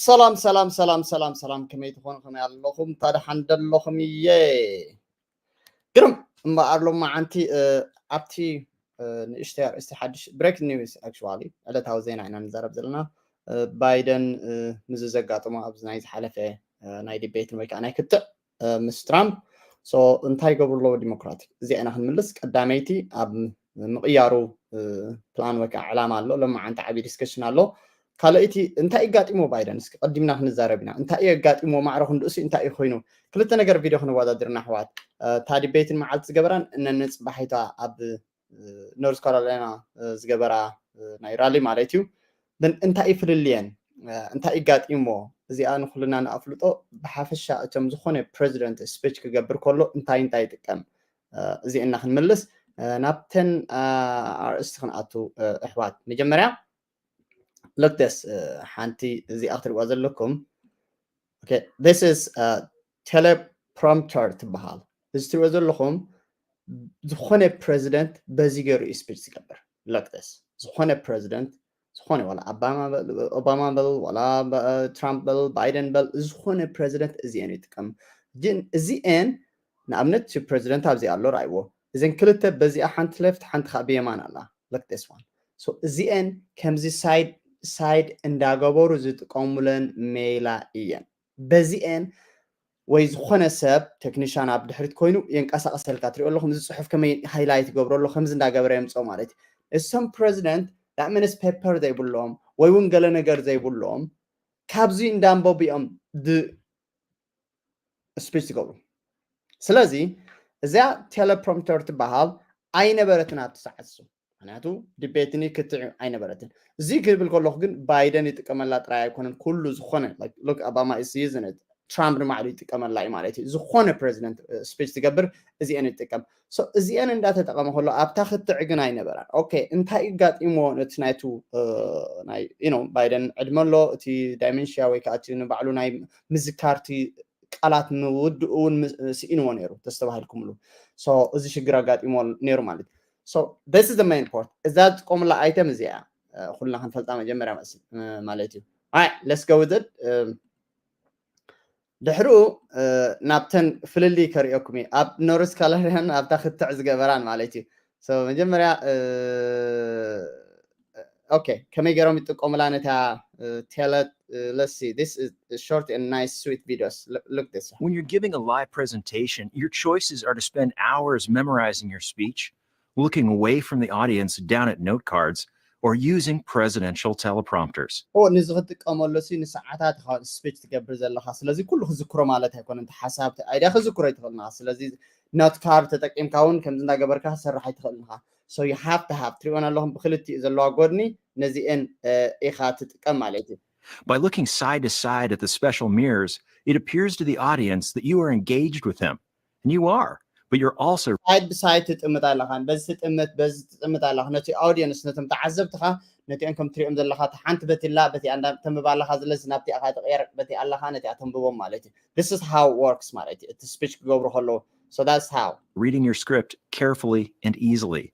ሰላም ሰላም ሰላም ሰላም ሰላም፣ ከመይ ትኾኑ? ከመይ ኣለኹም? ታዲያ ሓንደ ኣለኹም እየ። ግርም እምበኣር ሎማዓንቲ ኣብቲ ንእሽተይ ኣርእስቲ ሓድሽ ብሬክ ኒውስ፣ ኣክቹዋሊ ዕለታዊ ዜና ኢና ንዛረብ ዘለና። ባይደን ምዝ ዘጋጥሞ ኣብዚ ናይ ዝሓለፈ ናይ ዲቤትን ወይ ከዓ ናይ ክትዕ ምስ ትራምፕ። ሶ እንታይ ይገብሩ ኣለዉ ዲሞክራቲክ? እዚኣ ኢና ክንምልስ። ቀዳመይቲ ኣብ ምቕያሩ ፕላን ወይ ከዓ ዕላማ ኣሎ። ሎማዓንቲ ዓብዪ ዲስከሽን ኣሎ። ካልኣይቲ እንታይ ይጋጢሞ ባይደን? እስኪ ቀዲምና ክንዛረብ ኢና። እንታይ እዩ ኣጋጢሞ? ማዕረ ክንድኡሲ እንታይ እዩ ኮይኑ? ክልተ ነገር ቪድዮ ክንወዳድርና ኣሕዋት። እታ ዲቤትን መዓልቲ ዝገበራን እነን ጽባሒታ ኣብ ኖርዝ ካሮላይና ዝገበራ ናይ ራሊ ማለት እዩ። ግን እንታይ እዩ ፍልልየን? እንታይ እዩ ጋጢሞ? እዚኣ ንኩልና ንኣፍልጦ። ብሓፈሻ እቶም ዝኾነ ፕሬዚደንት ስፒች ክገብር ከሎ እንታይ እንታይ ይጥቀም? እዚእና ክንምልስ ናብተን ኣርእስቲ ክንኣቱ። ኣሕዋት፣ መጀመርያ ለክተስ ሓንቲ እዚኣ ክትሪእዋ ዘለኩም። ቴሌፕሮምፕተር ትበሃል። እዚ ትሪእዎ ዘለኹም ዝኾነ ፕሬዚደንት በዚ ገይሩ እዩ ስፒች ዝገብር። ለክተስ ዝኾነ ፕሬዚደንት፣ ዝኾነ ዋላ ኦባማ በል፣ ዋላ ትራምፕ በል፣ ባይደን በል፣ ዝኾነ ፕሬዚደንት እዚአን ይጥቀም። ግን እዚአን ንኣብነት እቲ ፕሬዚደንት ኣብዚ ኣሎ፣ ራእይዎ። እዘን ክልተ በዚኣ ሓንቲ ሌፍት ሓንቲ ከዓ ብየማን ኣላ። ለክተስ ዋን እዚአን ከምዚ ሳይድ ሳይድ እንዳገበሩ ዝጥቀሙለን ሜላ እየን። በዚአን ወይ ዝኾነ ሰብ ቴክኒሻን ኣብ ድሕሪት ኮይኑ የንቀሳቀሰልካ ትሪኦ ኣለኹም። እዚ ፅሑፍ ከመይ ሃይላይት ይገብሮ ኣሎ፣ ከምዚ እንዳገበረ የምፅኦ ማለት እዩ። እሶም ፕሬዚደንት ዳእመንስ ፔፐር ዘይብሎም ወይ እውን ገለ ነገር ዘይብሎም ካብዚ እንዳንበቡ እዮም ስፒች ዝገብሩ። ስለዚ እዚኣ ቴሌፕሮምፕተር ትበሃል ኣይነበረትን ኣብቲ ሰዓት እሱ። ምክንያቱ ዲቤትኒ ክትዕ ኣይነበረትን። እዚ ክብል ከለኹ ግን ባይደን ይጥቀመላ ጥራይ ኣይኮነን፣ ኩሉ ዝኾነ ኦባማ ኢስ ዩዝን፣ ትራምፕ ንባዕሉ ይጥቀመላ እዩ ማለት እዩ። ዝኾነ ፕሬዚደንት ስፒች ትገብር እዚአን ይጥቀም። እዚአን እንዳተጠቀመ ከሎ ኣብታ ክትዕ ግን ኣይነበራን። ኦኬ፣ እንታይ ይጋጢሞ? ነቲ ናይቱ ባይደን ዕድመ ኣሎ፣ እቲ ዳይመንሽያ ወይ ከዓ እቲ ንባዕሉ ናይ ምዝካርቲ ቃላት ምውድኡ እውን ስኢንዎ ነይሩ፣ ተስተባሂልኩምሉ። እዚ ሽግር ኣጋጢሞ ነይሩ ማለት እዩ። This is the main part። እዛ ዝጥቀሙላ ኣይተም እዚኣ ኩልና ክንፈልጣ መጀመርያ ማለት እዩ። Let's go with it። ድሕሪኡ ናብተን ፍልልይ ከርእየኩም እዩ። ኣብ ኖርዝ ካሮላይናን ኣብታ ክትዕ ዝገበራን ማለት እዩ። መጀመርያ ኦኬ፣ ከመይ ገይሮም ይጥቀሙላ ነታ ቴለ? Let's see, this is short and nice sweet videos. Look this. When you're giving a live presentation, your choices are to spend hours memorizing your speech, looking away from the audience down at note cards, or using presidential teleprompters. ንዚ ክትጥቀመሉ ሲ ንሰዓታት ኢኻ ስፒች ትገብር ዘለኻ። ስለዚ ኩሉ ክዝክሮ ማለት ኣይኮነን። እቲ ሓሳብ፣ እቲ ኣይድያ ክዝክሮ ኣይትኽእልን ኢኻ። ስለዚ ኖት ካርድ ተጠቂምካ እውን ከምዚ እንዳገበርካ ክሰርሕ ኣይትኽእልን ኢኻ። So you have to have፣ ትሪእወን ኣለኹም ብክልቲኡ ዘለዋ ጎድኒ፣ ነዚአን ኢኻ ትጥቀም ማለት እዩ። By looking side to side at the special mirrors, it appears to the audience that you are engaged with them. And you are, but you're also ሳይድ ብሳይድ ትጥምት ኣለኻ። በዚ ትጥምት፣ በዚ ትጥምት ኣለኻ። ነቲ ኣውዲየንስ፣ ነቶም ተዓዘብትኻ፣ ነቲኦም ከም ትሪኦም ዘለኻ፣ እቲ ሓንቲ በቲ ኣላ፣ በቲ ኣንዳ ተንብብ ኣለኻ፣ ስለዚ ናብቲኣ ትቕየር፣ በቲ ኣለኻ፣ ነቲኣ ተንብቦም ማለት እዩ። This is how it works ማለት እዩ። እቲ ስፒች ክገብሩ ከለዉ። So that's how. Reading your script carefully and easily.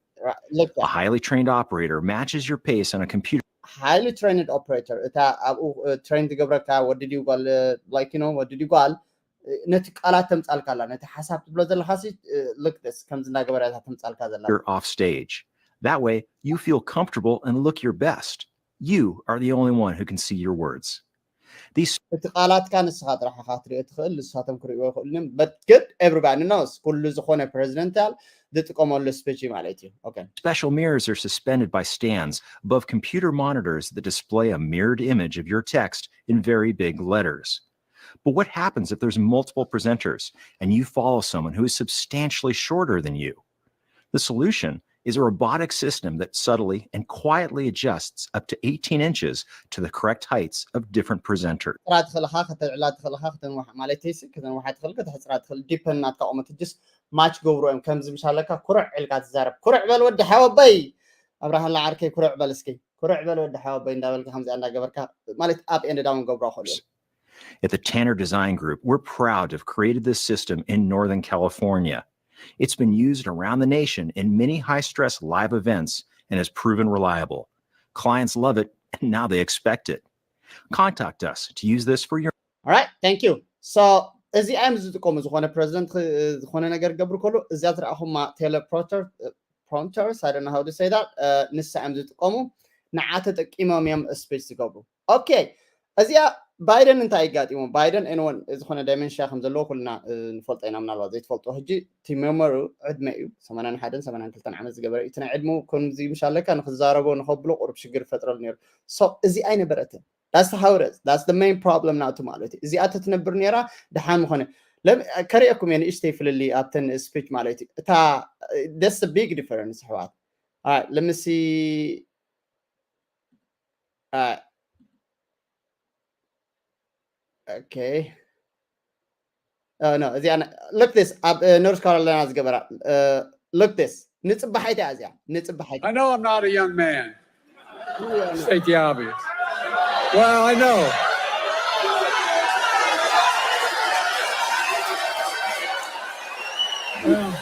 A highly trained operator matches your pace on a computer. Highly trained operator፣ እታ ኣብኡ ትሬን ትገብረካ ወዲ ድዩ ጓል፣ like you know፣ ወዲ ድዩ ጓል፣ ነቲ ቃላት ተምጻልካ ኣላ፣ ነቲ ሓሳብ ትብሎ ዘለኻ ሲ ልክስ ከምዚ እንዳገበረ እታ ተምጻልካ ዘላ። You're off stage. That way, you feel comfortable and look your best. You are the only one who can see your words. These እቲ ቃላትካ ንስኻ ጥራሕ ኢኻ ክትሪኦ ትኽእል፣ ንሳቶም ክሪእዎ ይኽእሉን እዮም። But good, everybody knows፣ ኩሉ ዝኾነ ፕሬዚደንታል ዝጥቀመሉ ስፒች ማለት እዩ። Okay. Special mirrors are suspended by stands above computer monitors that display a mirrored image of your text in very big letters. But what happens if there's multiple presenters and you follow someone who is substantially shorter than you? The solution is a robotic system that subtly and quietly adjusts up to eighteen inches to the correct heights of different presenters. ክትሕፅራ ትኽእል ኢኻ፣ ከተልዕላ ትኽእል ኢኻ፣ ከተንውሓ ማለት እዩ። ከተንውሓ ትኽእል፣ ከተሕፅራ ትኽእል። ዲፐንድ ናትካ ቁመት ጅስ ማች ገብሩ እዮም። ከምዚ ምሻለካ ኩርዕ ኢልካ ትዛረብ። ኩርዕ በል ወዲ ሓወበይ። ኣብርሃላ ዓርከይ ኩርዕ በል እስኪ። ኩርዕ በል ወዲ ሓወበይ እንዳበልካ ከምዚኣ እንዳገበርካ ማለት ኣፕ ኤንድ ዳውን ገብሮ ይኽእሉ እዮም። At the Tanner Design Group, we're proud to have created this system in Northern California. It's been used around the nation in many high-stress live events and has proven reliable. Clients love it, and now they expect it. Contact us to use this for your Alright, thank you. So እዚኣ እዮም ዝጥቀሙ። ዝኾነ ፕረዚደንት ክ- ዝኾነ ነገር ገብሩ ከሎ እዚኣ ትረኣኹማ ቴሌፕሮምፕተርስ፣ I don't know how to say that, ንሳ እዮም ዝጥቀሙ። ንዓ ተጠቂሞም እዮም ስፒች ዝገብሩ። ኦኬ፣ እዚኣ ባይደን እንታይ ይጋጢሞ? ባይደን ኤንወን ዝኾነ ዳይመንሽያ ከም ዘለዎ ኩልና እ፣ ንፈልጦ ኢና። ምናልባት ዘይትፈልጦ ሕጂ እቲ ሜሞሩ ዕድመ እዩ። ሰማንያን ሓደን ሰማንያን ክልተን ዓመት ዝገበረ እዩ። እቲ ናይ ዕድሙ ከምዚ ምሽ ኣለካ ንክዛረቦ ንኸብሎ ቁሩብ ሽግር ይፈጥረሉ ነይሩ። So እዚ ኣይነበረትን። That's how it is. That's the main problem ናቱ ማለት እዩ። እዚኣ ተትነብር ነይራ ድሓን ምኾነ። ለም- ከርእየኩም እየ ንእሽተይ ፍልልይ ኣብተን ስፒች ማለት እዩ። እታ that's the big difference ኣሕዋት። Alright, let me see. Alright. Okay. Oh no, እዚኣ ነ- look this ኣብ ኖርዝ ካሮላይና ዝገበራ look this ንጽባሓይቲ እያ እዚኣ ንጽባሓይቲ I know I'm not a young man. State the obvious. Well, I know. Well,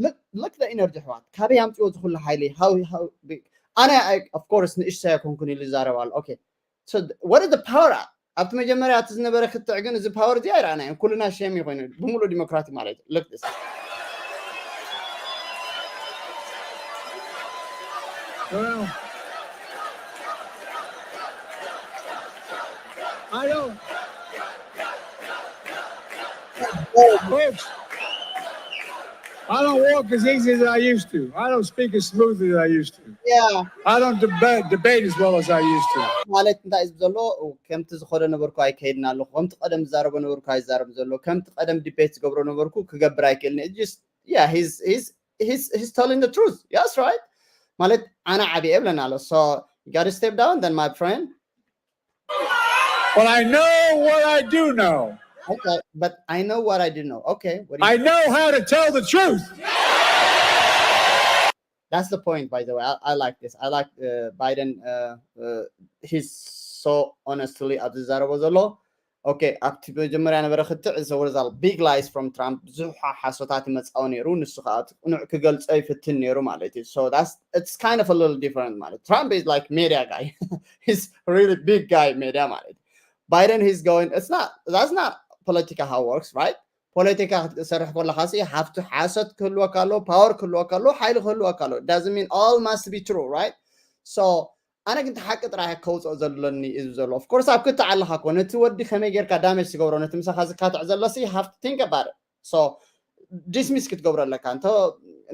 look look the energy ኣሕዋት ካበይ ኣምፅኦ ዝኩሉ ሓይሊ how how big ኣነ of course ንእሽተይ ኣይኮንኩን ኢሉ ይዛረብ ኣሎ okay so what is the power ኣብቲ መጀመርያ እቲ ዝነበረ ክትዕ ግን እዚ power እዚ ኣይረኣናዮ ኩልና ሸም ኮይኑ ብምሉእ ዲሞክራቲ ማለት እዩ look this Well, I don't. Folks, I don't walk as easy as I used to. I don't speak as smoothly as I used to. yeah I don't debate, debate as well as I used to. ማለት እንታይ እዩ ዘሎ ከምቲ ዝኸዶ ነበርኩ ኣይከይድና ኣለኹ ከምቲ ቀደም ዝዛረቦ ነበርኩ ኣይዛረብ ዘሎ ከምቲ ቀደም ዲቤት ዝገብሮ ነበርኩ ክገብር ኣይክእልን just yeah he's he's he's he's telling the truth yes right ማለት ኣነ ዓብየ ብለና ኣሎ so you gotta step down then my friend But I know what I do know. okay but I know what I do know okay what do you I know how to tell the truth. That's the point, by the way. I, I like this. I like uh, Biden. Uh, uh, he's so honestly ኣብዚ ዝዛረቦ ዘሎ okay ኣብቲ መጀመርያ ነበረ ክትዕ so what is all big lies from Trump ብዙሕ ሓሶታት ይመፃው ነይሩ ንሱ ከዓ እቲ ቅኑዕ ክገልፆ ይፍትን ነይሩ ማለት እዩ so that's it's kind of a little different ማለት Trump is like media guy he's really big guy media ማለት እዩ Biden he's going it's not that's not politica how works right ፖለቲካ ክትሰርሕ ከለካ ሲ ሃፍቲ ሓሶት ክህልወካ ኣለዎ power ክህልወካ ኣለዎ ሓይሊ ክህልወካ ኣለዎ doesn't mean all must be true right so ኣነ ግን ሓቂ ጥራሕ ከውፅኦ ዘለኒ እዩ ዘሎ of course ኣብ ክትዕ ኣለካ ኮ ነቲ ወዲ ከመይ ጌርካ damage ትገብሮ ነቲ ምሳካ ዝካትዕ ዘሎ ሲ ሃፍቲ think about it so dismiss ክትገብሮ ኣለካ እንተ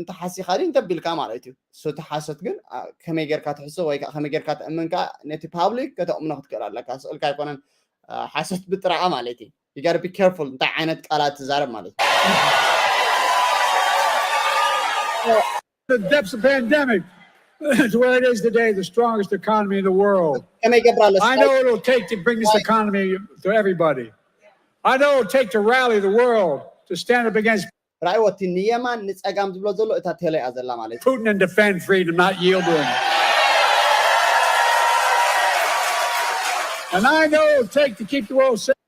እንተ ሓሲኻ ድዩ እንተ ቢልካ ማለት እዩ so እቲ ሓሶት ግን አ፣ ከመይ ጌርካ ትሕሶ ወይ ከዓ ከመይ ጌርካ ትእምን ከዓ ነቲ public ከተእምኖ ክትክእል ኣለካ ስእልካ ኣይኮነን አ፣ ሓሶት ብጥራኣ ማለት እዩ you gotta be careful እንታይ ዓይነት ቃላት ትዛረብ ማለት እዩ The depths of pandemic to where it is today, the strongest economy in the world. ከመይ ገብራ ኣለስ I know what it'll take to bring this economy to everybody. I know it'll take to rally the world to stand up against ራእይዎ እቲ ንየማን ንፀጋም ዝብሎ ዘሎ እታ ቴለ እያ ዘላ ማለት እዩ Putin and defend freedom, not yield to him. And I know it'll take to keep the world safe.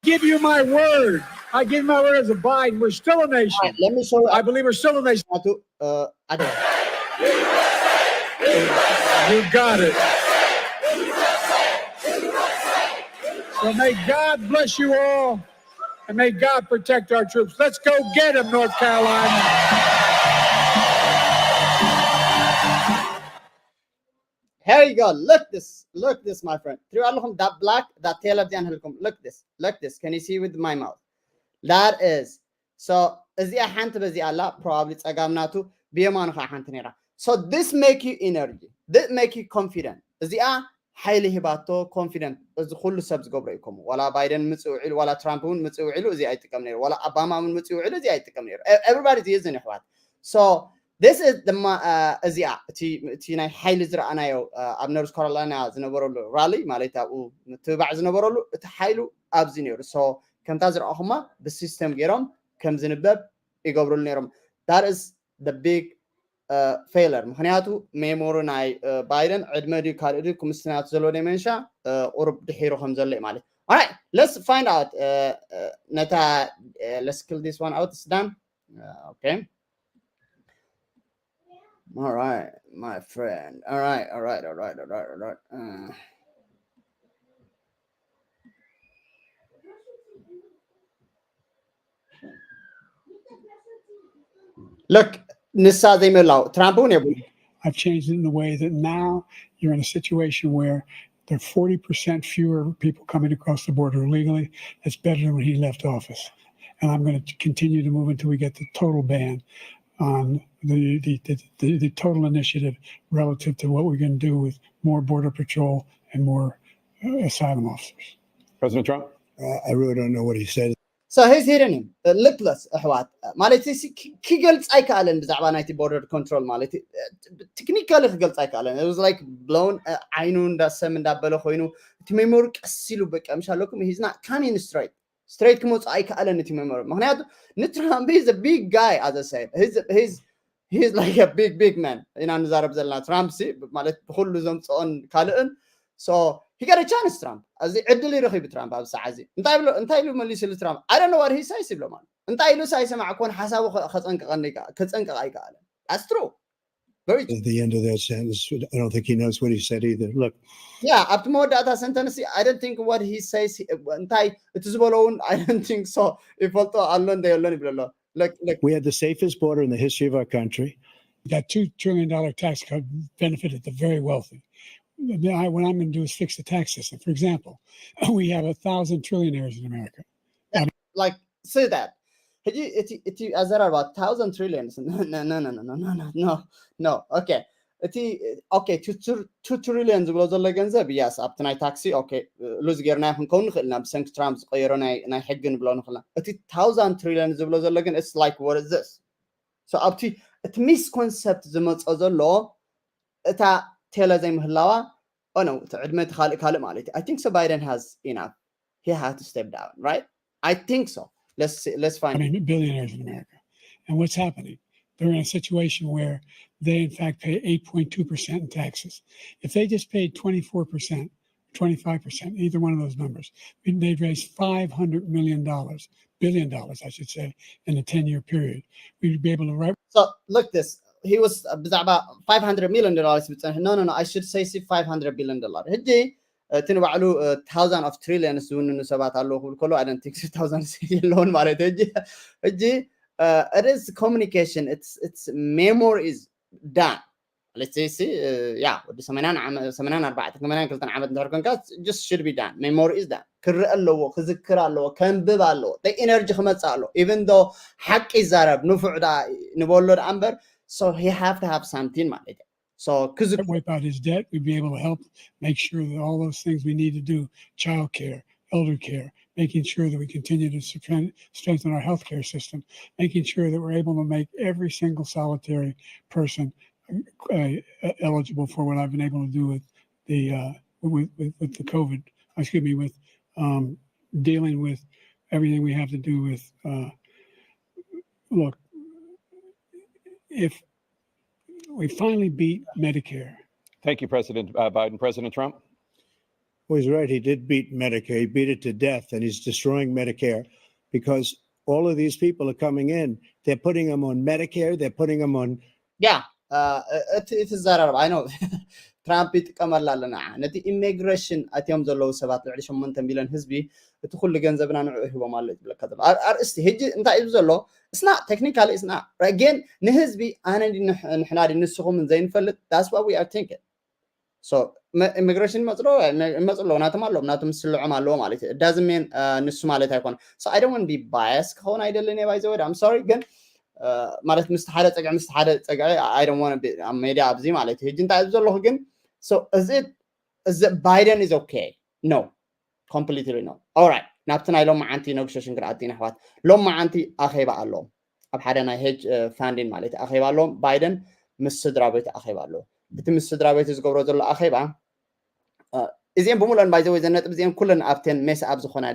Give you my word. I give my word as a Biden. We're still a nation. Let me show you. I believe we're still a nation. ምክንያቱ እ፣ ኣደ- You got it. So may God bless you all, and may God protect our troops. Let's go get them, North Carolina. Here you go. Look this. Look this, my friend. ትሪኦ ኣለኹም that black that tail of the hilkom. Look this. Look this. Can you see with my mouth? That is. So እዚኣ ሓንቲ በዚኣ ኣላ probably ጸጋም ናቱ ብየማኑ ከዓ ሓንቲ ነይራ። So this make you energy. This make you confident. እዚኣ ሓይሊ ሂባቶ confident እዚ ኩሉ ሰብ ዝገብሮ እዩ ከምኡ ዋላ ባይደን ምጽእ ውዒሉ ዋላ ትራምፕ እውን ምጽእ ውዒሉ እዚ ኣይጥቀም ነይሩ ዋላ ኣባማ እውን ምጽእ ውዒሉ እዚ ኣይጥቀም ነይሩ everybody is using ኣሕዋት so this is the እዚኣ እቲ ናይ ሓይሊ ዝረኣናዮ ኣብ ኖርዝ ካሮላይና ዝነበረሉ ራሊ ማለት ኣብኡ ምትብባዕ ዝነበረሉ እቲ ሓይሉ ኣብዚ ነይሩ so ከምታ ዝረኣኹማ ብሲስተም ገይሮም ከም ዝንበብ ይገብሩሉ ነይሮም that is the big failure ምክንያቱ ሜሞሪ ናይ ባይደን ዕድመ ድዩ ካልእ ድዩ ክምስናቱ ዘለዎ ደመንሻ ቁሩብ ድሒሩ ከም ዘሎ እዩ ማለት All right, let's find out. Uh, uh, Neta, uh, let's kill this one out. It's done. Uh, okay. All right, my friend. All right, all right, all right, all right, all right. Uh, look, ንሳ ዘይመላው ትራምፕ እውን የብሉ። I've changed it in a way that now you're in a situation where there are forty percent fewer people coming across the border illegally. That's better than when he left office. And I'm going to continue to move until we get the total ban on the, the, the, the, the total initiative relative to what we're going to do with more border patrol and more uh, asylum officers. President Trump? Uh, I really don't know what he said. So he's hitting him. Lipless ኣሕዋት ማለት ሲ ክገልፅ ኣይከኣለን ብዛዕባ ናይቲ ቦርደር ኮንትሮል ማለት ቴክኒካሊ ክገልፅ ኣይከኣለን። It was like blown ዓይኑ እንዳሰም እንዳበለ ኮይኑ እቲ ሜሞሪ ቀስ ኢሉ በቃ ምሽ ኣለኩም he's not coming straight straight ክመፁ ኣይከኣለን እቲ ሜሞሪ ምክንያቱ ንትራምፕ he's big guy as I said he's like a big big man ኢና ንዛረብ ዘለና ትራምፕ ሲ ማለት ብኩሉ ዘምፅኦን ካልእን so he got a chance ትራምፕ እዚ ዕድል ይረኺቡ ትራምፕ ኣብ ሰዓት እዚ እንታይ ብሎ እንታይ ኢሉ መሊስሉ ትራምፕ I don't know what he says ይብሎ ማለት እንታይ ኢሉ ሳይሰማዕ ኮን ሓሳቡ ከፀንቅቀኒ ከፀንቅቅ ኣይከኣለን that's true At the end of that sentence, I don't think he knows what he said either. Look, yeah ኣብቲ መወዳእታ ሰንተንስ I don't think what he says እንታይ እቲ ዝበሎ እውን I don't think so ይፈልጦ ኣሎ እንደ የሎን ይብሎ ኣሎ we had the safest border in the history of our country. We got two trillion dollar tax cut benefited the very wealthy. When I'm going to do is fix the tax system. For example, we have a thousand trillionaires in America. Like say that. ሕጂ እቲ ኣዘራርባ thousand trillions no no no no no no no no okay እቲ okay two trillion ዝብሎ ዘሎ ገንዘብ yes ኣብቲ ናይ ታክሲ okay lose ጌርና ክንከውን ንኽእል ኢና ብሰንኪ ትራምፕ ዝቀየሮ ናይ ሕጊ ንብሎ ንኽእልና እቲ thousand trillion ዝብሎ ዘሎ ግን it's like what is this so ኣብቲ እቲ misconcept ዝመፆ ዘሎ እታ ቴለ ዘይምህላዋ ኦነ እቲ ዕድመ እቲ ካልእ ካልእ ማለት እዩ I think so Biden has enough he had to step down right I think so let's see, let's find I mean, billionaires in America. And what's happening? They're in a situation where they, in fact, pay eight point two percent in taxes. If they just paid twenty-four percent, twenty-five percent, either one of those numbers, they'd raise five hundred million dollars, billion dollars, I should say, in a ten-year period. We'd be able to write. So look this. He was ብዛዕባ five hundred million dollars ብፀንሕ no no no I should say ሲ five hundred billion dollar ሕጂ እቲ ንባዕሉ thousand of trillions ዝውንኑ ሰባት ኣለዉ ክብል ከሎ I don't think thousand የለውን ማለት ሕጂ ሕጂ it is communication it's memory is done let's say ሲ ያ ወዲ ሰማንያን ዓመት ሰማንያን ኣርባዕተን ሰማንያን ክልተን ዓመት እንድሕር ኮንካ just should be done memory is done ክረአ ኣለዎ ክዝክር ኣለዎ ከንብብ ኣለዎ energy ክመፅእ ኣለዎ even though ሓቂ ይዛረብ ንፉዕ ንበሎ ደኣ እምበር so he have to have something ማለት እዩ so ክዝክር wipe out his debt, we'd be able to help make sure that all those things we need to do, child care, elder care, making sure that we continue to strengthen our healthcare system, making sure that we're able to make every single solitary person uh, eligible for what I've been able to do with the uh, with, with, with the COVID, excuse me, with um, dealing with everything we have to do with. Uh, look, if we finally beat Medicare. Thank you, President uh, Biden. President Trump? Well, he's right. He did beat Medicare. He beat it to death, and he's destroying Medicare because all of these people are coming in. They're putting them on Medicare. They're putting them on. Yeah. እቲ እቲ ዘራርብ ኣይ ነው ትራምፕ ይጥቀመላ ኣለና ነቲ ኢሚግሬሽን ኣትዮም ዘለዉ ሰባት ልዕሊ ሸሞንተ ሚሊዮን ህዝቢ እቲ ኩሉ ገንዘብና ንዕኡ ሂቦም ኣሎ ዝብለካ ዘሎ ኣርእስቲ ሕጂ እንታይ እዩ ዘሎ እስና ቴክኒካሊ እስና ረጌን ንህዝቢ ኣነ ንሕና ዲ ንስኹምን ዘይንፈልጥ that's what we are thinking ኢሚግሬሽን መፅሎ መፅሎ ናቶም ኣለዎም ናቶም ስልዖም ኣለዎ ማለት እዩ ዳዝሜን ንሱ ማለት ኣይኮነ so I don't want be bias ክኸውን ኣይደልን እየ ባይዘወድ I'm sorry ግን ማለት ምስቲ ሓደ ፀግዒ ምስቲ ሓደ ፀግዒ I don't want ኣብ ሜድያ ኣብዚ ማለት እዩ ሕጂ እንታይ ዘለኹ ግን እዚ እዚ Biden is okay no completely no alright ናብቲ ናይ ሎም መዓንቲ ነግሾሽን ክርኣት ኢና ኣሕዋት ሎም መዓንቲ ኣኼባ ኣለዎም ኣብ ሓደ ናይ ሄጅ ፋንዲን ማለት ኣኼባ ኣለዎም ባይደን ምስ ስድራ ቤቱ ኣኼባ ኣለዎ እቲ ምስ ስድራ ቤቱ ዝገብሮ ዘሎ ኣኼባ እዚአን ብምሉአን ባይዘወይ ዘን ነጥቢ እዚአን ኩለን ኣብተን ሜስ ኣብ ዝኾና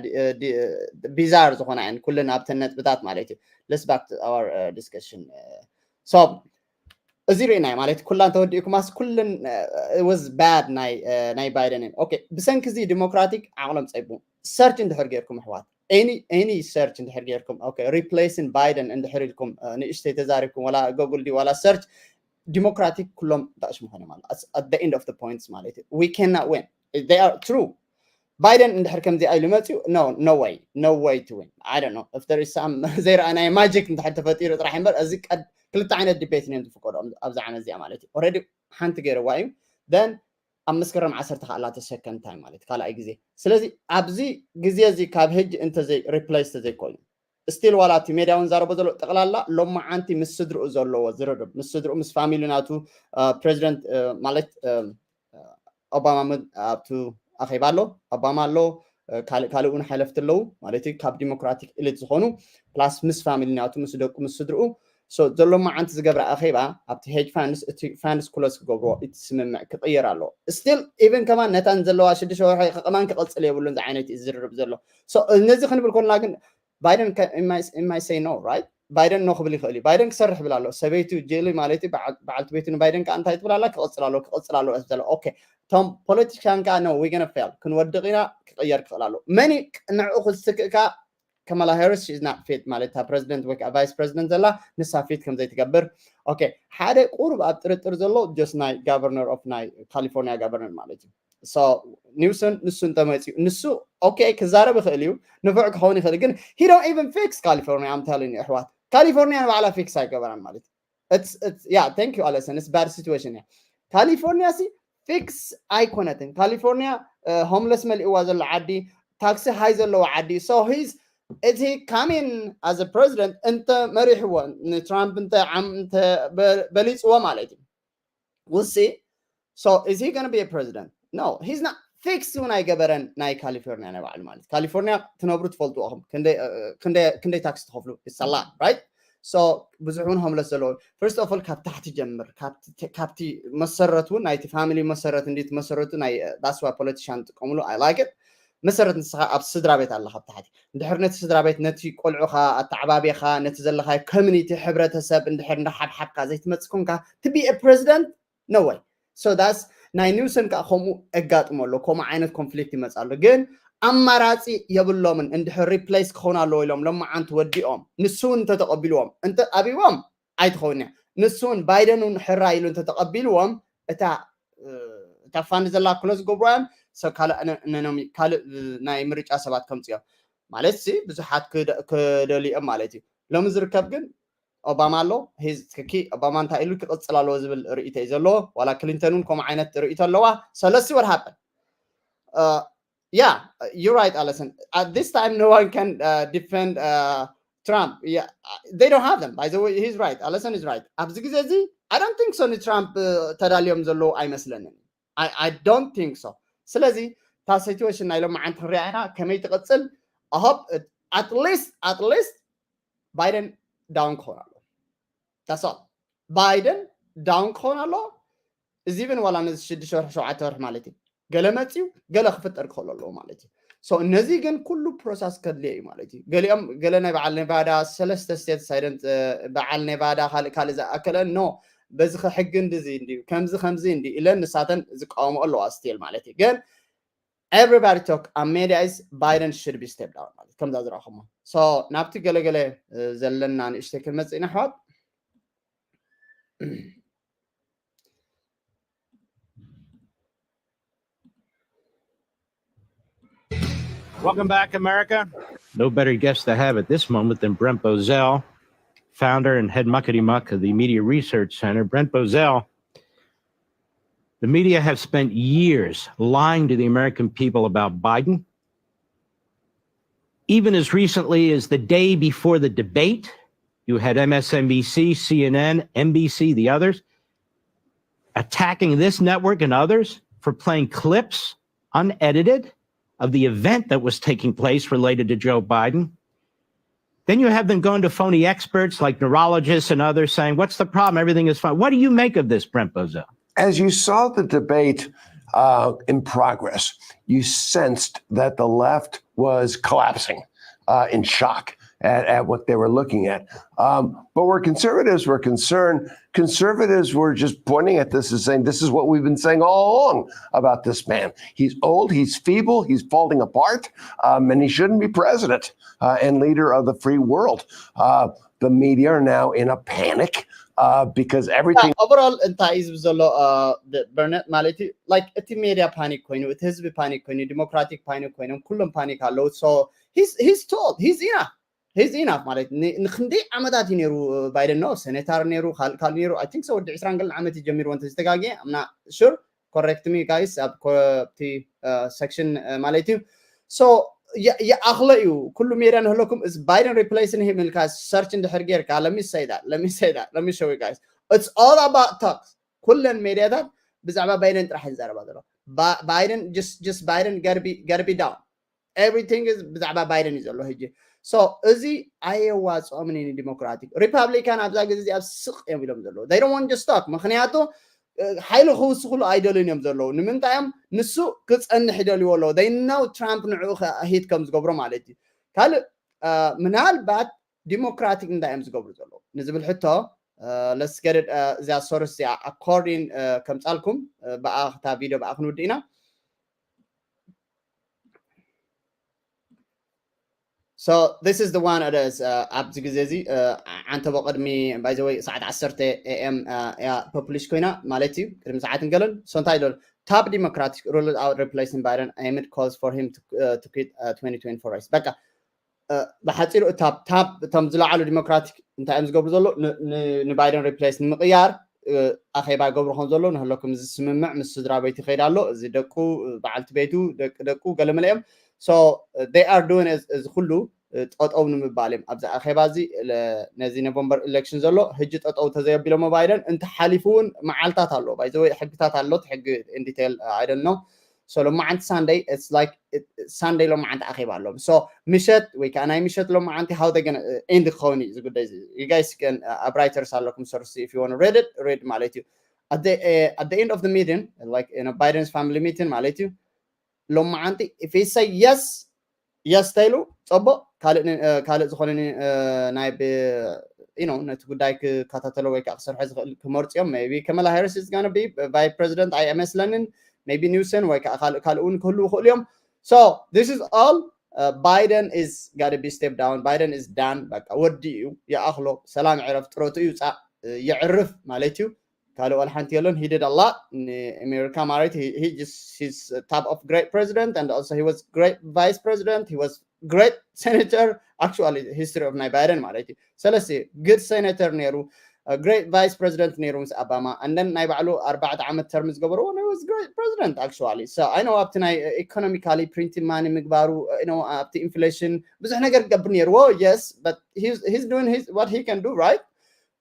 ቢዛር ዝኾና እየን ኩለን ኣብተን ነጥብታት ማለት እዩ let's back to our discussion so እዚ ርኢናዮ ማለት ኩላን ተወዲእኩማስ ኩለን was bad ናይ ናይ ባይደን እየን okay ብሰንኪ እዚ ዲሞክራቲክ ዓቕሎም ፀይቡ search እንድሕር ጌርኩም ኣሕዋት any any search እንድሕር ጌርኩም okay replacing Biden እንድሕር ኢልኩም ንእሽተይ ተዛሪብኩም ዋላ ጎግል ዲ ዋላ search ዲሞክራቲክ ኩሎም ዳእሽ ምኾነ ማለት at the end of the points ማለት እዩ። We cannot win. They are true. ባይደን እንድሕር ከምዚ ኢሉ መፅዩ no, no way, no way to win. I don't know if there is some ዘይረኣናዮ ማጂክ እንድሕር ተፈጢሩ ጥራሕ እምበር እዚ ክልተ ዓይነት ዲቤት እዮም ዝፍቀዱ ኣብዚ ዓመት እዚኣ ማለት እዩ። Already ሓንቲ ገይርዋ እዩ። Then ኣብ መስከረም ዓሰርተ ከኣላ second time ማለት ካልኣይ ግዜ። ስለዚ ኣብዚ ግዜ እዚ ካብ ሕጂ እንተዘይ ሪፕሌስ ተዘይኮይኑ ስቲል ዋላ እቲ ሜድያ እውን ዛረቦ ዘሎ ጠቕላላ ሎማዓንቲ ምስ ስድርኡ ዘለዎ ዝርርብ ምስ ስድርኡ ምስ ፋሚሊ ናቱ ፕሬዚደንት ማለት ኦባማ ኣብቱ ኣኼባ ኣሎ፣ ኦባማ ኣሎ፣ ካልእ ካልእ እውን ሓለፍቲ ኣለዉ ማለት እዩ። ካብ ዲሞክራቲክ ኢሊት ዝኾኑ ፕላስ ምስ ፋሚሊ ናቱ ምስ ደቁ ምስ ስድርኡ ዘሎ መዓንቲ ዝገብረ ኣኼባ ኣብቲ ሄጅ ፋንድስ እቲ ፋንድስ ክሎስ ክገብርዎ እቲ ስምምዕ ክቕየር ኣለዎ። ስቲል ኢቨን ከማን ነታን ዘለዋ ሽዱሽተ ወርሒ ከማን ክቕፅል የብሉን ዝዓይነት እዩ ዝርርብ ዘሎ። ነዚ ክንብል ኮልና ግን ባይደን ማይ ሰይ ኖ ራይት ባይደን ኖ ክብል ይኽእል እዩ። ባይደን ክሰርሕ ብል ኣሎ ሰበይቱ ጄሊ ማለት በዓልቲ ቤቱ ንባይደን ከዓ እንታይ ትብል ኣላ ክቕፅል ኣሎ ክቕፅል ኣሎ ስለ ኦኬ እቶም ፖለቲሻን ከዓ no we gonna fail ክንወድቕ ኢና ክቕየር ክኽእል ኣሎ መኒ ንዕኡ ክትስክእካ ከማላ ሃሪስ is not fit ማለት እታ ፕረዚደንት ወይ ከዓ ቫይስ ፕረዚደንት ዘላ ንሳ ፊት ከም ዘይትገብር ኦኬ ሓደ ቁሩብ ኣብ ጥርጥር ዘሎ just ናይ ጋቨርነር ኦፍ ናይ ካሊፎርኒያ ጋቨርነር ማለት እዩ ኒውሰን ንሱ እንተመፅኡ ንሱ ኦኬ ክዛረብ ይኽእል እዩ ንፉዕ ክኸውን ይኽእል ግን he don't even fix ካሊፎርኒያ ኣምታልን እዩ ኣሕዋት ካሊፎርኒያ ንባዕላ ፊክስ ኣይገበራን ማለት yeah thank you ኣለሰን it's bad situation እያ ካሊፎርኒያ ሲ ፊክስ ኣይኮነትን ካሊፎርኒያ ሆምለስ መሊእዋ ዘሎ ዓዲ ታክሲ ሃይ ዘለዎ ዓዲ so he's is he coming as a president እንተ መሪሕዎ ንትራምፕ እንተ በሊፅዎ ማለት እዩ ውሲ so is he gonna be a president no he's not fix እውን ኣይገበረን ናይ ካሊፎርኒያ ናይ ባዕሉ ማለት ካሊፎርኒያ ትነብሩ ትፈልጥዎም ክንደይ ታክሲ ትኸፍሉ ይሰላ right so ብዙሕ እውን ሆምለስ ዘለዎ first of all ካብ ታሕቲ ጀምር ካብቲ መሰረቱ ናይቲ ፋሚሊ መሰረት እንዲ መሰረቱ ናይ that's why politician ጥቀምሉ I like it መሰረት ንስኻ ኣብ ስድራ ቤት ኣላ ካብ ታሕቲ እንድሕር ነቲ ስድራ ቤት ነቲ ቆልዑኻ ኣተዓባቢኻ ነቲ ዘለኻዮ ኮሚኒቲ ሕብረተሰብ እንድሕር እንዳሓብሓብካ ዘይትመፅእ ኮንካ to be a president no way so that's ናይ ኒውሰን ከዓ ከምኡ ኣጋጥሞ ኣሎ ከምኡ ዓይነት ኮንፍሊክት ይመፅ ኣሎ ግን ኣማራፂ የብሎምን እንድሕር ሪፕሌስ ክኸውን ኣለዎ ኢሎም ሎማዓንቲ ወዲኦም ንሱ እውን እንተተቐቢልዎም እንተ ኣብዎም ኣይትኸውን እያ ንሱ እውን ባይደን እውን ሕራ ኢሉ እንተተቐቢልዎም እታ እታ ፋንድ ዘላ ክሎ ዝገብሩ እዮም ሰብ ካልእ ነኖም ካልእ ናይ ምርጫ ሰባት ከምፅኦም ማለት ሲ ብዙሓት ክደልዮም ማለት እዩ ሎሚ ዝርከብ ግን ኦባማ ኣሎ ሂዝ ትክኪ ኦባማ እንታይ ኢሉ ክቕፅል ኣለዎ ዝብል ርእይቶ እዩ ዘለዎ ዋላ ክሊንተን እውን ከምኡ ዓይነት ርእይቶ ኣለዋ ሰለሲ what happened yeah you're right ኣለሰን at this time no one can uh, defend uh, Trump yeah, they don't have them by the way he's right ኣለሰን is right ኣብዚ ግዜ እዚ I don't think so ንትራምፕ ተዳልዮም ዘለዉ ኣይመስለንን I don't think so ስለዚ እታ ሲትዌሽን ናይ ሎማዓንቲ ክንሪኣ ኢና ከመይ ትቕፅል I hope at least at least ባይደን ዳውን ክኸውን ኣሎ that's all ባይደን ዳውን ክኸውን ኣሎ እዚ ብን ዋላ ነዚ ሽዱሽተ ወርሒ ሸውዓተ ወርሒ ማለት እዩ ገለ መፅዩ ገለ ክፍጠር ክኽእል ኣለዎ ማለት እዩ so እነዚ ግን ኩሉ ፕሮሰስ ከድልዮ እዩ ማለት እዩ ገሊኦም ገለ ናይ በዓል ኔቫዳ ሰለስተ ስቴትስ ኣይደንት በዓል ኔቫዳ ካልእ ካልእ ዝኣከለ no በዚ ከሕጊ እንድዚ እንድዩ ከምዚ ከምዚ እንዲ ኢለን ንሳተን ዝቃወሙ ኣለዋ ስቲል ማለት እዩ ግን everybody talk ኣብ ሜድያ is ባይደን should be step down ማለት ከምዛ ዝረኸሞ so ናብቲ ገለገለ ዘለና ንእሽተይ ክንመፅእ ኢና ኣሕዋት Welcome back, America. No better guest to have at this moment than Brent Bozell, founder and head muckety muck of the Media Research Center. Brent Bozell, the media have spent years lying to the American people about Biden. Even as recently as the day before the debate, you had M S N B C, C N N, N B C, the others attacking this network and others for playing clips unedited of the event that was taking place related to Joe Biden. Then you have them going to phony experts like neurologists and others saying, "What's the problem? Everything is fine." What do you make of this, Brent Bozell? As you saw the debate uh, in progress, you sensed that the left was collapsing uh, in shock at, at what they were looking at. Um, but where conservatives were concerned, conservatives were just pointing at this and saying, "This is what we've been saying all along about this man. He's old, he's feeble, he's falling apart, um, and he shouldn't be president uh, and leader of the free world." Uh, The media are now in a panic uh, because everything. Overall እንታይ እዩ ዝብል ዘሎ በርነት ማለት እዩ። Like እቲ ሜድያ ፓኒክ ኮይኑ፣ እቲ ህዝቢ ፓኒክ ኮይኑ፣ ዲሞክራቲክ ፓኒክ ኮይኖም፣ ኩሎም ፓኒክ ኣለዉ። So he's he's told he's enough he's enough ማለት ንክንደይ ዓመታት እዩ ነይሩ ባይደን ነው ሴኔተር ነይሩ ካልእ ካልእ ነይሩ። I think so ወዲ ዕስራን ገለን ዓመት እዩ ጀሚርዎ እንተዝተጋግየ። I'm not sure, correct me guys ኣብቲ section ማለት እዩ። So ይኣኽሎ እዩ ኩሉ ሜድያ ንህለኩም እዚ ባይደን replace ን him ኢልካ search እንድሕር ጌርካ let me say that let me say that let me show you guys, it's all about talks። ኩለን ሜድያታት ብዛዕባ ባይደን ጥራሕ ዝዛረባ ዘሎ። ባይደን just just ባይደን ገርቢ ገርቢ down everything is ብዛዕባ ባይደን እዩ ዘሎ ሕጂ። So እዚ ኣየዋፅኦምን እዩ ንዲሞክራቲክ። ሪፓብሊካን ኣብዛ ግዜ እዚኣ ስቕ እዮም ኢሎም ዘለዉ። They don't want just talk ምክንያቱ ሓይሊ ክውስኽሉ ኣይደልዩን እዮም ዘለዉ። ንምንታይ እዮም ንሱ ክፀንሕ ይደልይዎ ኣለዉ። They know ትራምፕ ንዕኡ hit ከም ዝገብሮ ማለት እዩ። ካልእ ምናልባት ዲሞክራቲክ እንታይ እዮም ዝገብሩ ዘለዉ ንዝብል ሕቶ let's get it እዚኣ ሶርስ እዚኣ according ከምፃልኩም ብኣ ክታ ቪድዮ ብኣ ክንውድእ ኢና። So this is the one that is ኣብዚ ግዜ እዚ ዓንተቦ ቅድሚ by the way ሰዓት ዓሰርተ A M እያ ፐብሊሽ ኮይና ማለት እዩ ቅድሚ ሰዓት እንገለን። So እንታይ ዶ top Democratic ruled out replacing Biden amid calls for him to, uh, to quit uh, twenty twenty-four race በቃ ብሓፂሩ እታ ታብ እቶም ዝለዓሉ ዲሞክራቲክ እንታይ እዮም ዝገብሩ ዘሎ ንባይደን ሪፕሌስ ንምቕያር ኣኼባ ይገብሩ ከም ዘሎ ንህለኩም ዝስምምዕ ምስ ስድራ ቤቱ ይኸይድ ኣሎ። እዚ ደቁ በዓልቲ ቤቱ ደቂ ደቁ ገለመለ እዮም። So they are doing እዚ ኩሉ ጠጠው ንምባል እዮም ኣብዚ ኣኼባ እዚ ነዚ ኖቨምበር ኢሌክሽን ዘሎ ሕጂ ጠጠው ተዘየቢሎሞ ባይደን እንተሓሊፉ እውን መዓልታት ኣለዎ። By the way ሕግታት ኣሎ ሕጊ in detail I don't know። So ሎማዓንቲ ሳንደይ it's like ሳንደይ ሎማዓንቲ ኣኼባ ኣለዎም። So ምሸት ወይ ከዓ ናይ ምሸት ሎማዓንቲ how they gonna end ክኸውን እዩ እዚ ጉዳይ እዚ። You guys can ኣብ ራይተርስ ኣለኩም ሰርሲ if you want read it read ማለት እዩ። At the, uh, at the end of the meeting like you know, Biden's family meeting ማለት እዩ። ሎማዓንቲ if he say yes yes ተይሉ ፀቡቕ ካልእ ካልእ ዝኾነ ናይ you know ነቲ ጉዳይ ክከታተሎ ወይ ከዓ ክሰርሖ ዝኽእል ክመርፁ እዮም። Maybe Kamala Harris is gonna be vice president ኣይመስለንን። Maybe Newsom ወይ ከዓ ካልእ ካልእ እውን ክህልዉ ይኽእሉ እዮም። So this is all Biden is gotta be step down. Biden is done. በቃ ወዲ እዩ ይኣኽሎ። ሰላም ዕረፍ ጥረቱ ይውፃእ የዕርፍ ማለት እዩ። ካልእ ዋላ ሓንቲ የሎን። He did a lot ንኣሜሪካ ማለት he, he just he's a top of great president and also he was great vice president, he was great senator. Actually history of ናይ ባይደን ማለት እዩ ሰለስተ good senator ነይሩ፣ great vice president ነይሩ ምስ ኣባማ and then ናይ ባዕሉ ኣርባዕተ ዓመት ተርም ዝገበርዎ was great president actually። So I know ኣብቲ ናይ economically printing money ምግባሩ you know ኣብቲ inflation ብዙሕ ነገር ክገብር ነይርዎ yes but he's, he's doing his, what he can do right።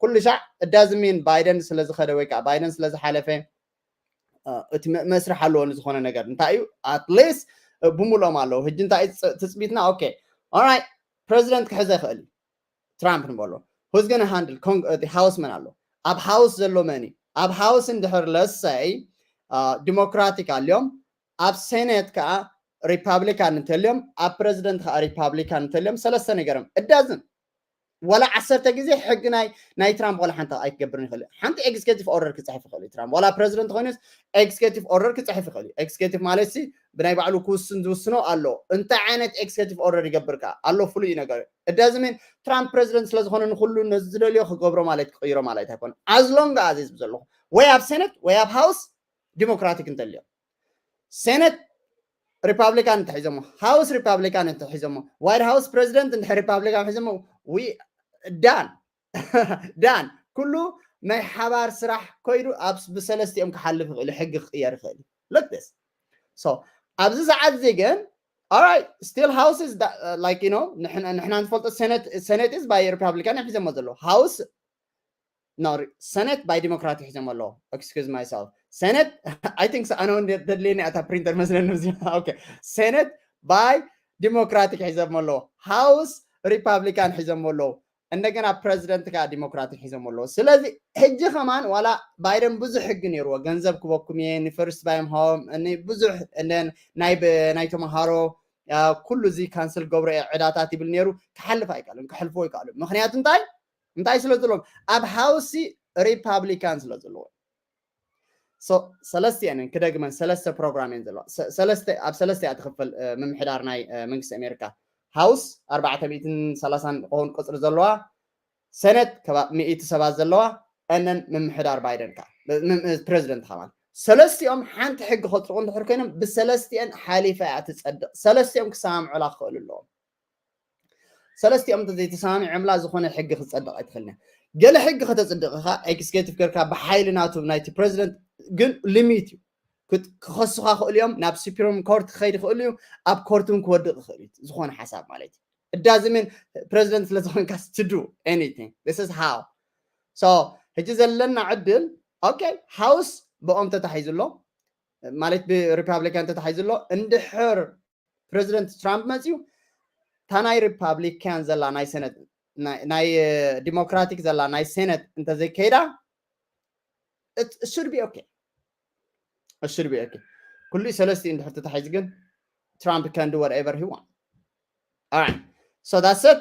ኩሉ ሻዕ እዳዝሚን ባይደን ስለዝኸደ ወይ ከዓ ባይደን ስለዝሓለፈ እቲ መስርሕ ኣለዎ ንዝኾነ ነገር እንታይ እዩ at least ብሙሎም ኣለዉ። ሕጂ እንታይ ትፅቢትና okay alright president ክሕዘ ይኽእል እዩ ትራምፕ ንበሎ who's gonna handle ሃውስ መን ኣሎ ኣብ ሃውስ ዘሎ መን እዩ ኣብ ሃውስ እንድሕር let's say ዲሞክራቲክ ኣልዮም ኣብ ሴኔት ከዓ ሪፓብሊካን እንተልዮም ኣብ ፕረዚደንት ከዓ ሪፓብሊካን እንተልዮም ሰለስተ ነገርም እዳዝም ወላ ዓሰርተ ግዜ ሕጊ ናይ ናይ ትራምፕ ወላ ሓንቲ ኣይክገብርን ይኽእል። ሓንቲ ኤግዜኪቲቭ ኦርደር ክፅሕፍ ይኽእል እዩ ትራምፕ ወላ ፕረዚደንት ኮይኑስ ኤግዜኪቲቭ ኦርደር ክፅሕፍ ይኽእል እዩ። ኤግዜኪቲቭ ማለት ሲ ብናይ ባዕሉ ክውስን ዝውስኖ ኣሎ። እንታይ ዓይነት ኤግዜኪቲቭ ኦርደር ይገብር ከዓ ኣሎ ፍሉይ ነገር እዩ። እዳዝሜን ትራምፕ ፕረዚደንት ስለዝኾነ ንኩሉ ነዚ ዝደልዮ ክገብሮ ማለት ክቕይሮ ማለት ኣይኮነ። ኣዝሎንግ ኣዚዝ ዘለኹ ወይ ኣብ ሴኔት ወይ ኣብ ሃውስ ዲሞክራቲክ እንተልዮ ሴኔት ሪፓብሊካን እንተሒዞሞ ሃውስ ሪፓብሊካን እንተሒዞሞ ዋይት ሃውስ ፕረዚደንት እንድሕር ሪፓብሊካን ሒዞሞ ዳን ዳን ኩሉ ናይ ሓባር ስራሕ ኮይዱ ኣብ ብሰለስቲኦም ክሓልፍ ይኽእል ሕጊ ክቅየር ይኽእል። Look this so ኣብዚ ሰዓት እዚ ግን alright still house is like you know ንሕና ንፈልጦ ሴኔት is by ሪፓብሊካን ሒዞሞ ዘለዉ ሃውስ no ሴኔት by ዲሞክራት ሒዞሞ ኣለዉ። Excuse myself ሴኔት I think ኣነ እውን ደድልየኒ ኣታ ፕሪንተር መስለኒ እዚ okay ሴኔት by ዲሞክራቲክ ሒዞሞ ኣለዉ። ሃውስ ሪፓብሊካን ሒዞሞ ኣለዉ። እንደገና ፕረዚደንት ከዓ ዲሞክራቲክ ሒዞሞ ኣለዉ። ስለዚ ሕጂ ከማን ዋላ ባይደን ብዙሕ ሕጊ ነይርዎ ገንዘብ ክበኩም እየ ንፈርስት ባይም ሆም ብዙሕ ናይ ናይ ተምሃሮ ኩሉ እዚ ካንስል ገብሮ እየ ዕዳታት ይብል ነይሩ ክሓልፍ ኣይከኣልን ክሕልፍዎ ይከኣሉ። ምክንያቱ እንታይ እንታይ ስለ ዘለዎም ኣብ ሃውሲ ሪፓብሊካን ስለ ዘለዎ ሰለስተ እየን ክደግመን ሰለስተ ፕሮግራም እየን ዘለዋ። ኣብ ሰለስተ እያ ትኽፈል ምምሕዳር ናይ መንግስቲ ኣሜሪካ። ሃውስ ኣርባዕተ ሚእትን ሰላሳን ክኸውን ቁፅሪ ዘለዋ ሰነት ሚእቲ ሰባት ዘለዋ እነን ምምሕዳር ባይደን ከዓ ፕሬዚደንት ከዓ ማለት ሰለስቲኦም ሓንቲ ሕጊ ከፅድቁ እንድሕር ኮይኖም ብሰለስቲአን ሓሊፋ እያ ትፀድቕ። ሰለስቲኦም ክሰማምዑላ ክኽእሉ ኣለዎም። ሰለስቲኦም ዘይተሰማሚዖምላ ዝኾነ ሕጊ ክፀድቕ ኣይትኽእልን። ገለ ሕጊ ከተፅድቕ ኢኻ ኤክስኬቲቭ ገርካ ብሓይሊ ናቱ ናይቲ ፕሬዚደንት ግን ሊሚት እዩ። ክኸሱኻ ክእሉ እዮም። ናብ ሱፕሪም ኮርት ክኸይድ ክእሉ እዩ። ኣብ ኮርት እውን ክወድቕ ይኽእል እዩ። ዝኾነ ሓሳብ ማለት እዩ። እዳዝምን ፕሬዚደንት ስለ ዝኾንካስ to do anything. This is how. So ሕጂ ዘለና ዕድል okay፣ ሃውስ ብኦም ተታሒዙ ኣሎ ማለት ብሪፓብሊካን ተታሒዙ ኣሎ። እንድሕር ፕሬዚደንት ትራምፕ መፅዩ እታ ናይ ሪፓብሊካን ዘላ ናይ ሰነት ናይ ዲሞክራቲክ ዘላ ናይ ሰነት እንተዘይከይዳ should be okay. Should be okay. ኩሉ ሰለስቲ እንድሕር ተታሒዙ ግን ትራምፕ can do whatever he want. All right. So that's it.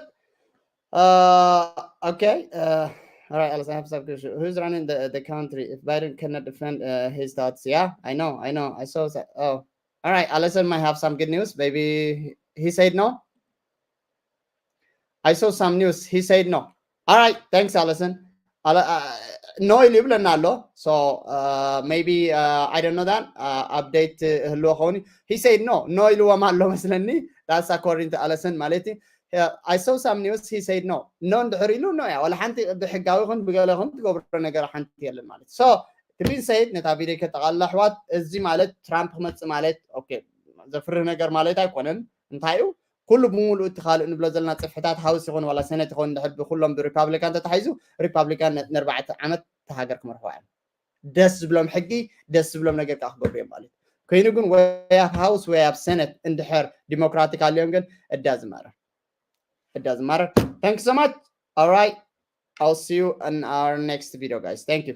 Uh, okay. Uh, all right, Allison, I have some question. Who's running the, the country? If Biden cannot defend uh, his thoughts, yeah, I know, I know. I saw that. Oh, all right. Allison might have some good news. Maybe he said no. I saw some news. He said no. All right. Thanks, Allison. No ኢሉ ይብለና ኣሎ። So uh, maybe uh, I don't know that uh, update ህልዎ ኸውን። He said no. No ኢልዎም ኣሎ መስለኒ። That's according to Allison ማለት እዩ። I saw some news. He said no. No እንድሕር ኢሉ no እያ። ዋላ ሓንቲ ብሕጋዊ ይኹን ብገለ ይኹን ትገብሮ ነገር ሓንቲ የለን ማለት። So ትቢን ሰይድ ነታ ቪድዮ ከጠቓልላ ኣሕዋት፣ እዚ ማለት ትራምፕ ክመፅእ ማለት okay ዘፍርህ ነገር ማለት ኣይኮነን። እንታይ እዩ ኩሉ ብምሉእ እቲ ካልእ ንብሎ ዘለና ፅፍሕታት ሃውስ ይኹን ዋላ ሰነት ይኹን እንድሕር ብኩሎም ብሪፓብሊካን ተታሒዙ ሪፓብሊካን ንኣርባዕተ ዓመት እታ ሃገር ክመርሕዋ እዮም። ደስ ዝብሎም ሕጊ ደስ ዝብሎም ነገር ከዓ ክገብሩ እዮም ማለት ኮይኑ ግን ወይ ኣብ ሃውስ ወይ ኣብ ሰነት እንድሕር ዲሞክራቲክ ኣልዮም ግን እዳ ዝማረር እዳ ዝማረር። Thank you so much. All right, I'll see you in our next video, guys. Thank you.